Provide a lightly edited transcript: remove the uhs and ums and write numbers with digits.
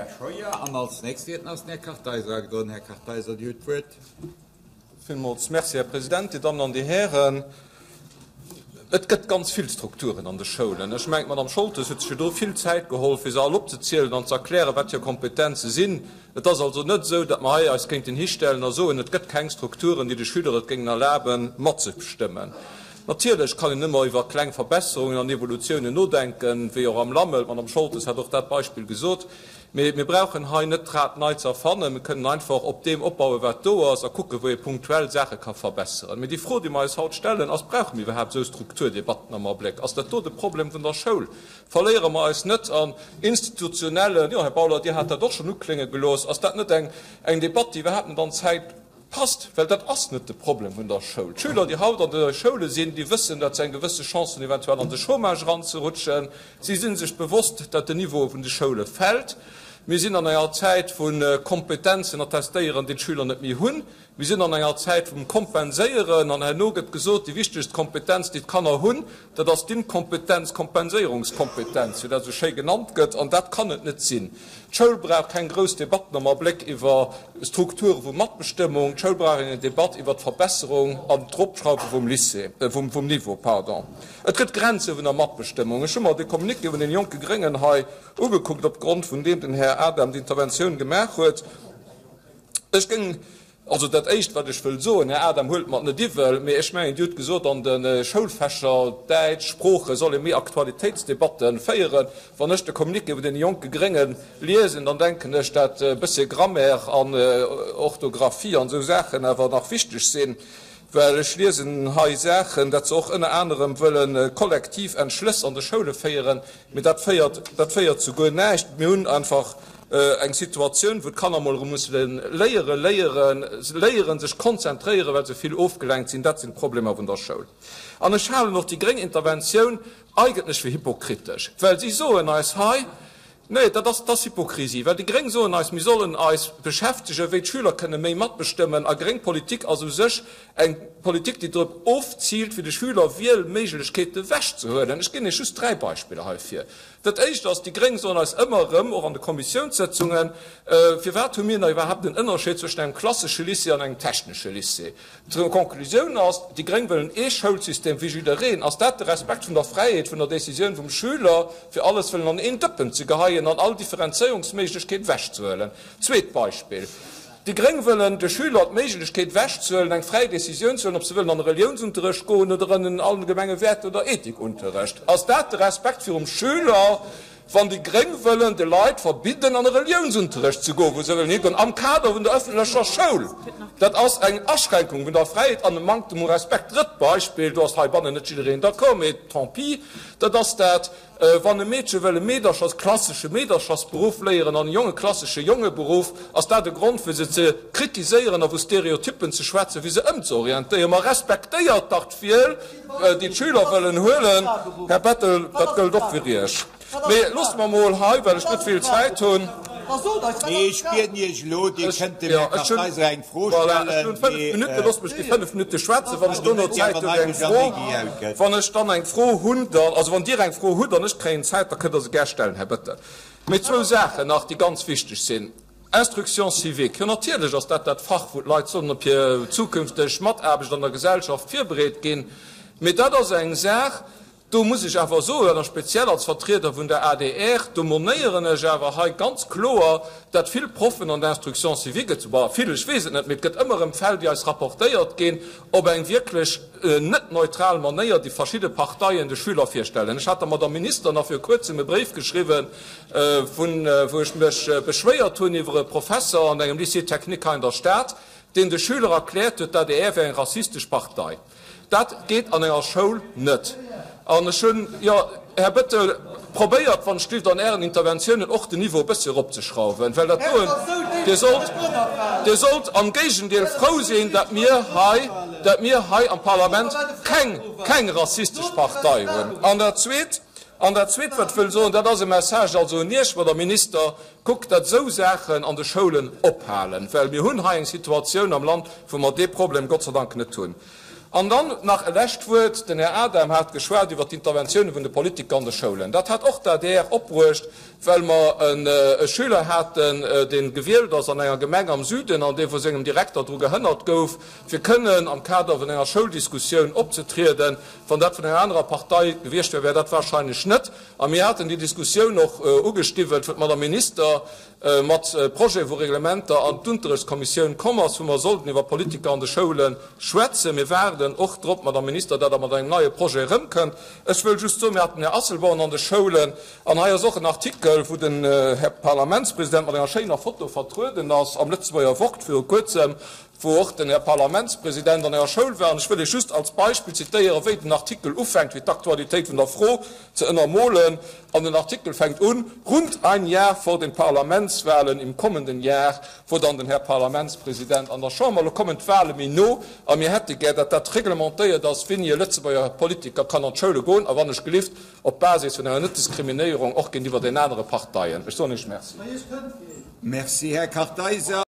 Här Scheuer. An als nächste Riedner ass den Här Kartheiser agedroen. Här Kartheiser, Dir hutt d'Wuert. Villmools Merci, Här President, Dir Dammen an Dir Hären. Et gëtt ganz vill Strukturen an de Schoulen. Ech mengen, d'Madame Scholtes huet sech jo do vill Zäit geholl, fir se all opzezielen an ze erklären, wat hir Kompetenze sinn. Et ass also net esou, datt mer hei eis kéinten histellen a soen, et gëtt keng Strukturen, déi de Schüler et géingen erlaben, matzestëmmen. Natierlech kann een ëmmer iwwer kleng Verbesserungen an Evolutiounen nodenken, wéi och am LAMEL, d'Madame Scholtes hat och dat Beispill gesot. Mee mir brauchen hei net d'Rad nei ze erfannen. Mir kënnen einfach op deem opbauen, wat do ass, a kucken, wou ee punktuell Saache ka verbesseren. Mee déi Fro, déi mer eis haut stellen, ass, Brauche mir iwwerhaapt esou Strukturdebatten am Abléck? Ass dat do de Problem vun der Schoul? Verléiere mer eis net an institutionellen, jo, Här Bauler, Dir hat dat och schonn uklénge gelooss, ass dat net eng, eng Debatt, déi iwwerhaapt net an d'Zäit passt? Well dat ass net de Problem vun der Schoul. D'Schüler, déi haut an de Schoule sinn, déi wëssen, datt se eng gewësse Chance hunn, eventuell an de Chômage eranzerutschen. Si si sech bewosst, datt den Niveau vun de Schoule fält. Mir sinn an enger Zäit vu Kompetenzen attestéieren, déi d'Schüler net méi hunn. Mir sinn an enger Zäit vum Kompenséieren an herno gëtt gesot, déi wichtegst Kompetenz, déi d'Kanner hunn, dat ass d'Inkompetenz, Kompenséierungskompetenz, wéi dat esou schéi genannt gëtt. An dat kann et net sinn. D'Schoul brauch keng grouss Debatten am Abléck iwwer Strukture vu Matbestëmmung. D'Schoul brauch eng Debatt iwwer d'Verbesserung an d'Eropschrauwe vum Lycée, vum Niveau, pardon. Et gëtt Grenze vun der Matbestëmmung. Ech hu mer de Communiqué vun den jonke Gréngen hei ugekuckt, opgrond vun deem den Här Adam d'Interventioun gemaach huet. Ech géing, also dat Éischt, wat ech wëll soen, Här Adam, huelt mer et net iwwel, mee ech mengen, Dir hutt gesot, an de Schoulfächer Däitsch, Sprooche soll ee méi Aktualitéitsdebatte féieren. Wann ech de Communiqué vun deene jonke Grénge liesen, dann denken ech, dat e bëssche Grammaire an Orthographie an esou Saachen awer nach wichteg sinn, well ech liesen hei Saachen, dat se och ënner anerem wëlle kollektiv Entschlëss an de Schoule féieren, mee dat féiert, dat féiert zu guer näischt. Mir hunn einfach Eng Situatioun, wou d'Kanner mol erëm musse léieren, léieren, léieren, sech konzentréieren, well se vill ofgelenkt sinn, dat sinn d'Problemer vun der Schoul. An ech halen och déi gréng Interventioun eigentlech fir hypokritesch, well si soen eis hei, nee, dat ass, dat ass Hypokrisie, well déi gréng soen eis, mir sollen eis beschäftegen, wéi d'Schüler kënne méi matbestëmmen, a gréng Politik ass u sech eng Politik, déi drop ofziilt, fir de Schüler Wielméiglechkeete wechzehuelen. Ech ginn Iech just dräi Beispiller heifir. Dat Éischt ass, déi Gréng soen eis ëmmer erëm, och an de Kommissiounssëtzungen, Firwat hu mir nach iwwerhaapt en Ënnerscheed zwëschen engem klassesche Lycée an engem technesche Lycée? D'Konklusioun ass, déi Gréng wëllen ee Schoulsystem fir jiddereen. Ass dat de Respekt vun der Fräiheet vun der Décisioun vum Schüler, fir alles wëllen an een Dëppen ze geheien an all Differenzéierungsméiglechkeet ewechzehuelen? Zweet Beispill, Déi Gréng wëllen de Schüler d'Méiglechkeet ewechzehuelen, eng fräi Decisioun ze huelen, ob se wëllen an e Reliounsunterrecht goen oder an en allgemenge Wäerte oder Ethikunterrecht. Ass dat de Respekt virum Schüler, wann déi Gréng wëllen de Leit verbidden, an e Reliounsunterrecht ze goen, wou se wëllen higoen, am Kader vun der ëffentlecher Schoul? Dat ass eng Aschränkung vun der Fräiheet an e Manktem u Respekt. Drëtt Beispill, do ass heibannen net jiddereen d'accord, mee tant pis, dat ass dat, Wann e Meedche wëll e Meederchers, klassesche Meederchersberuff léieren an e Jong e klassesche Jongeberuff, ass dat e Grond fir se ze kritiséieren a vu Stereotyppen ze schwätzen, fir se ëmzeorientéieren. Ma respektéiert dach d'Wiel, déi d'Schüler wëllen huelen. Här Bettel, dat gëllt och fir Iech. Mee loosst mer mol hei, well ech net vill Zäit hunn. Nee, ech bieden Iech elo, Dir kënnt dem Här Kartheiser eng Fro stellen. Ech hunn 5 Minutten, loosst mech déi 5 Minutte schwätzen. Wann ech dono Zäit hu fir eng Fro, wann ech dann eng Fro hunn, dann, also wann Dir eng Fro hutt an ech kréien Zäit, da kënnt Der se gär stellen, Här Bettel. Mee zwou Saachen nach, déi ganz wichteg sinn. Instruction civique, jo natierlech ass dat dat Fach, wou d'Leit sollen op hir zukünfteg Mataarbecht an der Gesellschaft virbereet ginn. Mee dat ass eng Saach, Do muss ech awer soen, a speziell als Vertrieder vun der adr, do monéieren ech awer hei ganz kloer, dat vill Proffen an der Instruction civique, et, bon, vill, ech weess et net, mee et gëtt ëmmer erëm Fäll, déi eis rapportéiert ginn, op eng wierklech net neutral Manéier déi verschidde Parteien de Schüler virstellen. Ech hat der Madame Minister nach vir kuerzem e Bréif geschriwwen, vun, wou ech mech beschwéiert hunn iwwer e Professer an engem Lycée technique hei an der Stad, deen de Schüler erkläert huet, d'ADR wär eng rassistesch Partei. Dat geet an enger Schoul net. An ech hunn, jo, Här Bettel, probéiert, wann ech dierft, an Ären Interventiounen och den Niveau e bëssi eropzeschrauwen, well dat doen, Dir sollt, Dir sollt am Géigendeel frou sinn, dat mir hei, dat mir hei am Parlament keng, keng rassistesch Partei hunn. An dat Zweet, an dat Zweet, wat ech wëll soen, dat ass e Message also un Iech, Madame Minister, Kuckt, datt esou Saachen an de Schoulen ophalen, well mir hunn hei eng Situatioun am Land, wou mer dee Problem Gott sei Dank net hunn. An dann nach e lescht Wuert, Den Här Adam hat geschwat iwwert d'Interventioune vun de Politiker an de Schoulen. Dat hat och d'ADR opbruecht, well mer e Schüler haten, dee gewielt ass an enger Gemeng am Süden an dee vu sengem Direkter dru gehënnert gouf, fir kënnen am Kader vun enger Schouldiskussioun opzetrieden. Wann dat vun enger anerer Partei gewiescht wär, wär dat wahrscheinlech net. A mir haten déi Diskussioun och ugestiwwelt, wou d'Madame Minister mat Projete vu Reglementer an d'Unterrechtskommissioun komm ass, wou mer sollten iwwer Politiker an de Schoule schwätzen. Mir waarden och drop, Madame Minister, datt Der mat engem neie Projet erëmkënnt. Ech wëll just soen, mir haten den Här Asselborn an de Schoulen, an hei ass och en Artikel, wou den Här Parlamentspresident mat enger schéiner Foto vertrueden ass am Lëtzebuerger Wort viru Kuerzem, wou och den Här Parlamentspresident an enger Schoul war. An ech wëll Iech just als Beispill zitéieren, wéi den Artikel ufänkt, fir d'Aktualitéit vun der Fro ze ënnermolen. An den Artikel fänkt un, Rund ein Jahr vor den Parlamentswahlen im kommenden Jahr, wou dann den Här Parlamentspräsident an der Chamber, elo kommen d'Wahle méi no a mir hätte gär, datt dat reglementéiert ass, wéini e Lëtzebuerger Politiker kann an d'Schoule goen, a wann ech gelift op Basis vun enger Netdiskriminéierung och géintiwwer den anere Parteien. Ech soen Iech Merci. Merci, Här Kartheiser.